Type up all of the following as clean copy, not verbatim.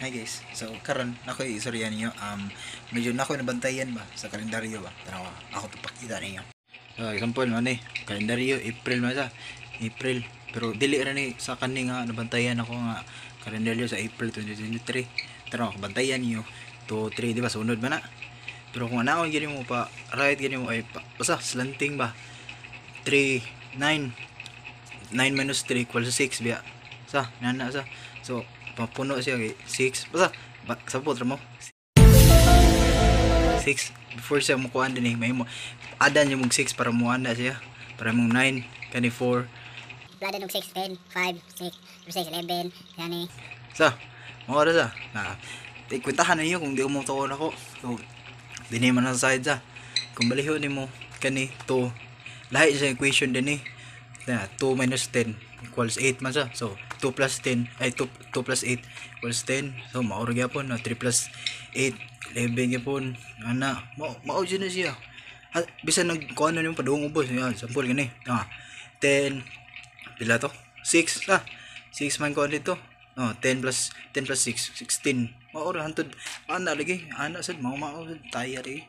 Hi guys. So karon ako istorya ninyo, medyo nako nabantayan ba sa kalendaryo ba. Tanawa, ako to pakita ninyo. So example man ni kalendaryo April man sa April, pero dili ra ni sa kani nga nabantayan ako nga kalendaryo sa April 2023. Tanawa, bantayan niyo 2 3, di ba sunod man na. Pero kung anaon gini mo pa right gini mo ay pa, basta slanting ba, 3 9 9 minus 3 equals 6 biya sa nana sa. So mapuno siya kay 6, basta ba, sabot ra mo 6 before siya mukuan din eh, may mo adan yung mong 6 para muana siya, para mong 9 kani 4. Wala og 6, 10, 5, 6, 6, 11, yani. Sa mao ra sa na ikwentahan ninyo kung di mo tuon ako. So dinhi man sa side sa kung baliho nimo kani 2, lahi sa equation dinhi na 2 minus 10 equals 8 man sa. So 2 plus 10 ay 2, 2 plus 8 equals 10. So mao ra gyapon no, 3 plus 8 11 gyapon ana. Mao mao jud na siya. Ha, bisan nag kuan na nimo padung ubos yan, sample gani, 10 pila to, 6, 6 man kuan dito. Oh, 10 plus 10 plus 6 16. Mao ra hantod ana lagi ana sad, mao mao sad taya ri.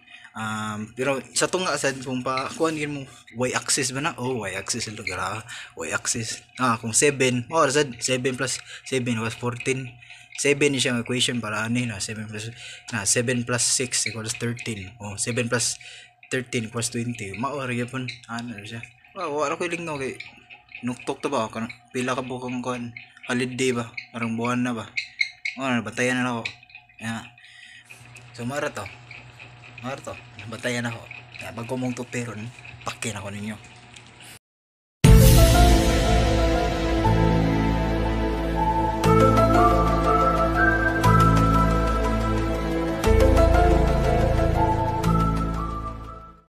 Pero sa tunga sad kung pa kuan gin mo y axis ba na, oh, y axis ang lugar, y axis, kung 7 mao ra sad, 7 plus 7 was 14. 7 ni siyang equation para ani na 7 plus na 7 plus 6 equals 13. Oh, 7 plus 13 equals 20. Mao ra gyapon ana ra siya. Wa ra ko lingnaw kay nuktok ta ba kanang pila ka bukang kuan holiday ba karong buwan na ba. Oh, bantayan na ako. Yeah. So mara to. Mara to. Bantayan ako. Kaya bago mong tuperon, pakin ako ninyo.